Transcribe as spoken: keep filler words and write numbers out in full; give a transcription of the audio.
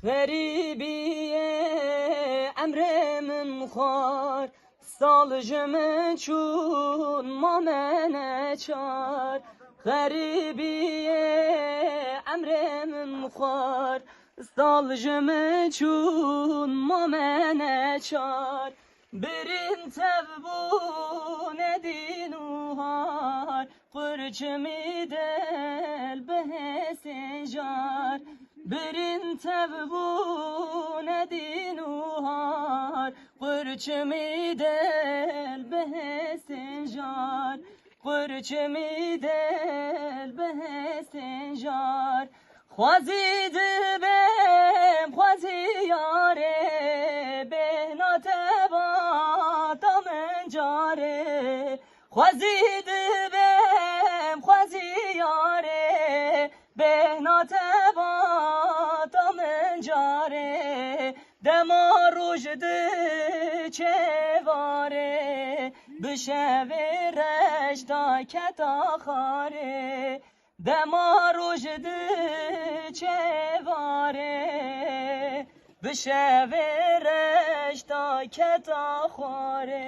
Xerîbiyê emrê min xwar, sal ji min çûn mame neçar. Xerîbiyê emrê min xwar, sal ji min çûn mame neçar. Birîn tev bû nedîn û har, qurçimî dil bi hêsên jar. Birîn tev bû nedîn û har, qurçimî dil bi hêsên jar. Qurçimî dil bi hêsên jar. Xwezî dibêm xwezî yarê, bêhna te bata min carê. Xwezî dibêm xwezî yarê, bêhna te bata min carê. Dema roj diçe varê, bi şevê reş da keta xarê. Dema roj diçe varê, bi şevê reş da keta xwarê.